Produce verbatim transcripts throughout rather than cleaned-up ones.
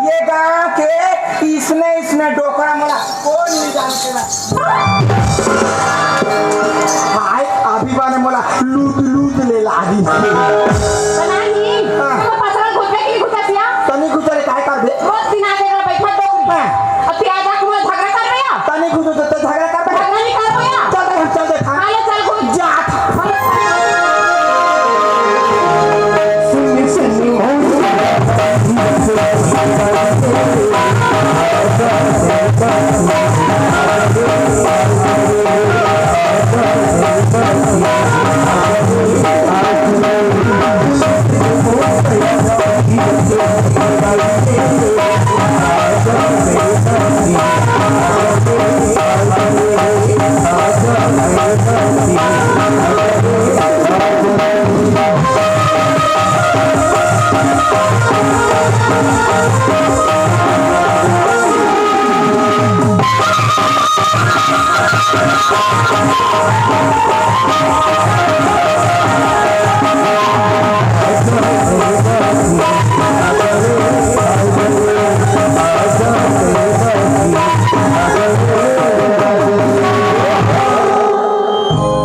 ये गांव के इसने इसने डोकरा मोला कोई नहीं जानते ना। हाय, अभी बने मोला लूट लूट ले लागी। बनाही, हाँ। तो पसरा घुसबे कि नहीं घुसत या? तनी घुसरे काय करबे? रोज दिन आके अगर बैठा डोकरी। हाँ। अब प्याज आके मोला झगड़ा करबे या? तनी घुसरे तो झगड़ा करबे। झगड़ा नहीं करबे या? चल दे, चल दे, हाँ। हाँ, ले चल घुस। जा।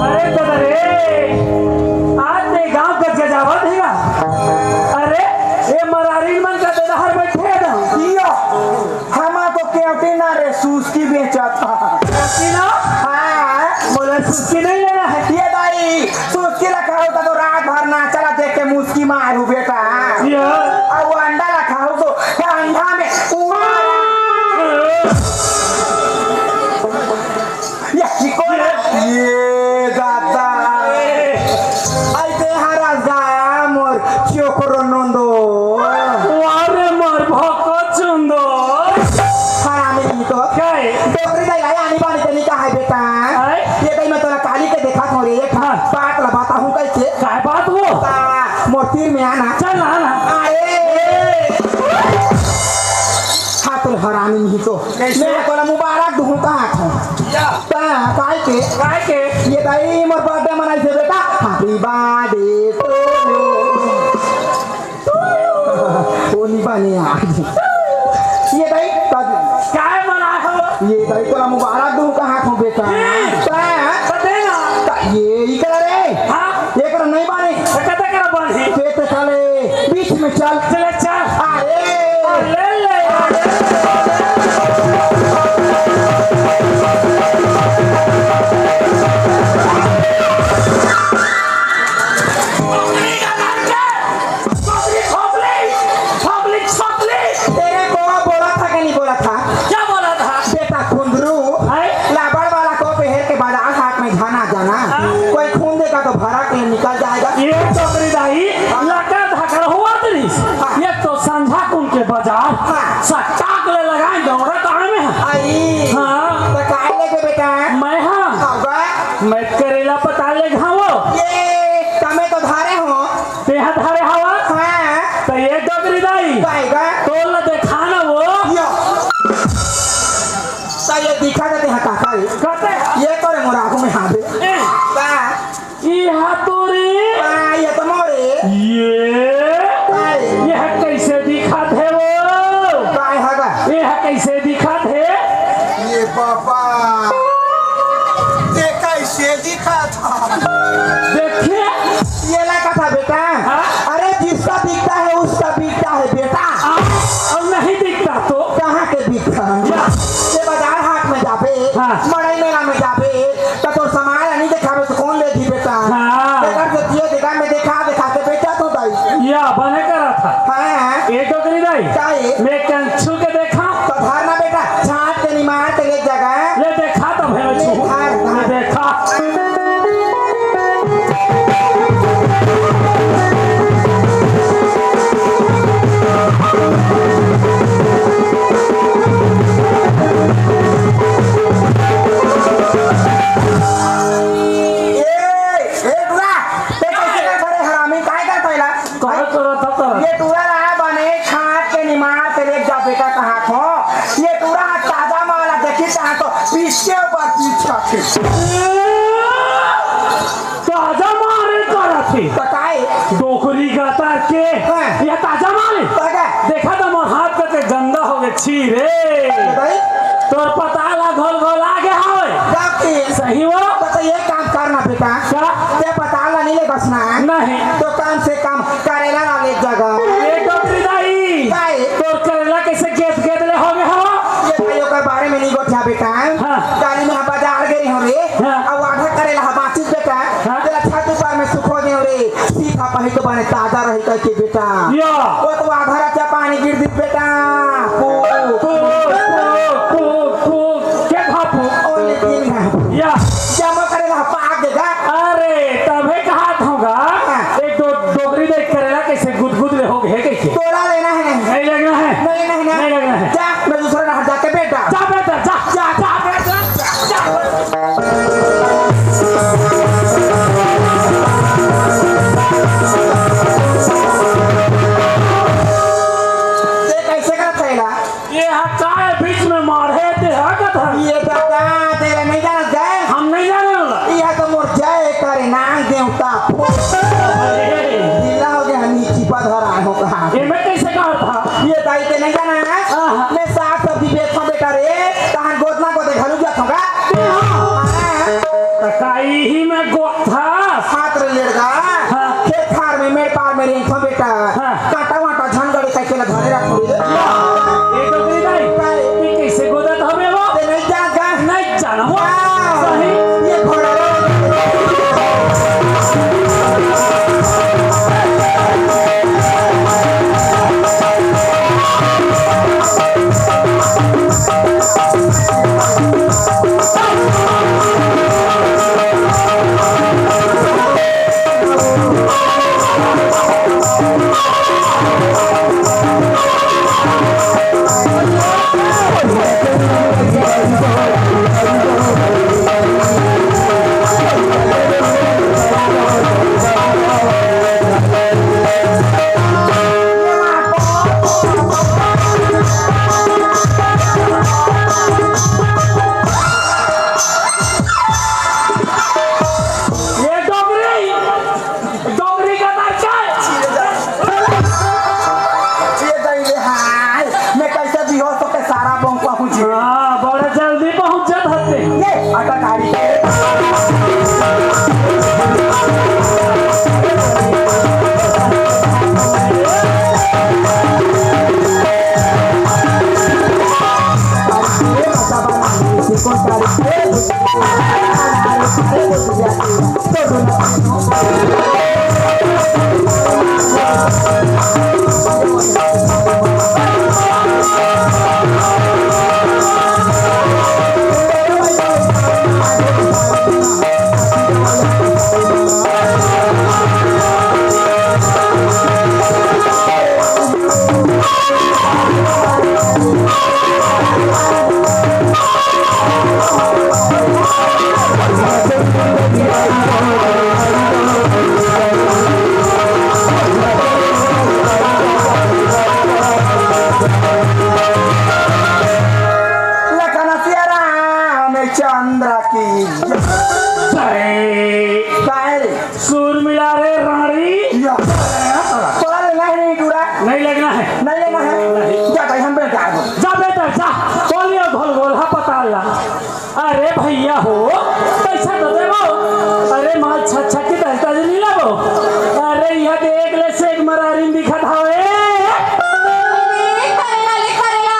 अरे दादा रे, आज ते गांव गजगजावत हे गा। अरे, ए मरारी मन का दे डहर बैठे हे ना। इयो, हमा तो केवटी ना रे, सुस्की बेचत हा। सुस्की ना? हाँ। बोले सुस्की नहीं लेना है। ये दाई, सुस्की ला खाहू त तो रात भर नाचा ला देख के मुस्की मारहू बेटा। ये। अउ अंडा ला खाहू तो ठंडा में उड़ा। ये चिको ना। ये दादा। आई ते हरा जा मोर चोकरो नोंदो। वारे मोर भको चुंदो। हरामी नहीं तो। काय? डोकरी दाई ला आनी बानी तनी का है बेटा? आय? ये दाई मैं तोला काली के देखा थो रे, एक हाँ। बात ला बताहूँ कैसे? काय बात हो? ता, मोर तीर में आना। चल ना, ना। अरे। हाँ, तो हरामी नहीं तो। कैसे? मैं तोला मुबारक दूँ का हाथ में। या। ता, काय के? काय के? ये दाई मोर birthday मनाई से बेटा। Happy birthday to you। ओ नी बने आज। ये दाई, ता-, काय मनाए हो? ये दाई तोला मुबारक दूँ का हाथ में बेटा। हम्म। ता, तो दे ना। ता, ये ही कर रे। हाँ। ये कर नहीं बने। तो कते कर बने? ते तो साले बीच में चल। चले चल। अरे। अरे ले, अरे। खोपली का लड़का। खोपली, खोपली, खोपली, खोपली। तेरे को बोला था कि नहीं बोला था? क्या बोला था? बेटा कुंदरू, हैं? लाबड़ वाला को पहर के बाजार हाट में जाना जाना। हाँ। कोई खून देगा तो भरा के निकल जाएगा। ये डोकरी दाई, हाँ। लकर धकर होवत रहिस। हाँ। ये तो संझा कुन के बाजार, हाँ। सट्टाक ले लगाए दौड़त आए में। आई। हाँ। तो काय लेके बेटा? मैं हाँ। होगा। मैं करेला पताल ले घावो। ये तमे तो धारे हो। तेहा धारे हवा? हाँ। तो ये डोकरी दाई। काय गा? तोला देखा ना वो। यो। ता ये दिखा देते हैं काका ये। कहते हैं। ये तो रे मोर आँखों में हावे। ए। का? ये हाथोरी। हाँ, ये तो मोरे। ये? काय? ये कैसे दिखात हे वो? काय हगा? ये कैसे दिखात हे? ये बाबा। ये कैसे दिखात? देखिए। ये ला कथा बेटा। हाँ? अरे जिसका दिखता है उसका बिकता है बेटा। हाँ, और नहीं दिखता तो? कहाँ के बिकता है? या। ये बाजार हाट में जाबे, हाँ। मड़ई मेला में जाबे, तो तोर सामान नहीं दिखाबे तो कौन लेगी बेटा? हाँ। बेटा जो दिए देखा मैं देखा देखा के बेचा तो दाई। या बने करा था। हाँ। ये डोकरी दाई। का ये? मैं कंचू के देखा। तो धरना बेटा, छाट के निमार के एक जगह। ले देखा तो भैया ले छू। धार, धार। ले देखा। ए, ए, टूरा, ते कैसे कर भरे हरामी, काय कर पहिला? काय करत हा, करत? ये टूरा ला बने छाट के निमार के लेके जा बेटा कहाँ खो? ये टूरा ताजा माल देखी चाहे तो पीस के ऊपर पीस खाते। ताजा मारे करत हे। तो काय? डोकरी गतर के। हाँ। ये ताजा मारे। ताजा। देखा तो मोर हाथ के गंदा छी रे, बताई? तोर पताल ह घोल घोल आगे हवे। जाके सही हो? तो, तो ये काम करना बेटा। का? ते पताल ला नहीं ले बसना है। नहीं। तो कम से कम करेला ला ले जगह। ए डोकरी दाई, काहे? तोर करेला कैसे गेद गेद ले होगे हो? ये भाई ओकर बारे में नहीं गोठिया बेटा। हाँ। काली मैं बाजार गई हूँ रे। हाँ। अब आधा करेला ह बाचिस बेटा। हाँ। तेला छत ऊपर में सुखो दे रे। सीधा पही तो बने ताजा रही करके बेटा। या। वो तो आधा रचा पानी गिर दी बेटा। पू, पू, पू, पू, पू। के घापू? ओले तीन घापू। या। जमा करेला ह पाक देगा। अरे, तभे कहात होगा। हाँ। एक दो डोकरी देख करेला कैसे गुदगुद ले होगे कैसे? तोला लेना है नहीं? नहीं लेना है। नहीं लेना है ना? नहीं लेना है। जा, मैं दूसरा राह जाके बैठ जा। जा बेटा, जा, जा, जा बेटा, जा, जा। ते कैसे का थैला? ये हा काय बीच में मारे ते हा कथा? ये दादा, तेरे नहीं जाना जाए? हम नहीं जाने वाला। ये तो मोर जय करे नांग देवता। अरे। ढीला हो गया, हम ये चिपा धर आए हो कहाँ? ये मैं कैसे कहा था? ये दाई ते नहीं जाना है? हाँ, हाँ। मैं साग सब्जी बेचता बेटा रे, तहान गोदना गोदे घलू जात होगा। हाँ। त काई ही में गोथा। हाथ रे लेड़गा। हाँ। खेत खार में, मेड़ पार में रेंगथो बेटा। हाँ। कांटा वांटा झन गड़े कहि के ल धरे रखो रे। ए डोकरी दाई, काय? ते कैसे गोदत हवे वो? ते नहीं जान का? नहीं जान वो। हाँ। सही। ये घोड़ा रे। ये डोकरी, डोकरी का बच्चा। ये गई रे, हाय। मैं कैसे भी हो तो के सारा बम पहुंच गया। हाँ, बड़ा जल्दी पहुंच जात हते। ये अटकारी। लखन सिया रामचंद्र की जय। जय। जय। सुर मिला रे रानी। या। तोला लेना है नहीं टूरा? नहीं लेना है। नहीं लेना है? नहीं। जा भाई, हम बेटा को। जा बेटा, जा। तोलियो घोल घोल, हा पता ला। अरे भैया हो, पैसा तो देबो। अरे माल छत छत के दस्ता नहीं लेबो। अरे यहाँ के एक ले से एक मरारिन दिखत हवे। ले करेला, ले करेला।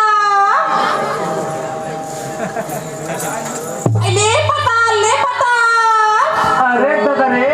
ले पता, ले पता। अरे दादा रे,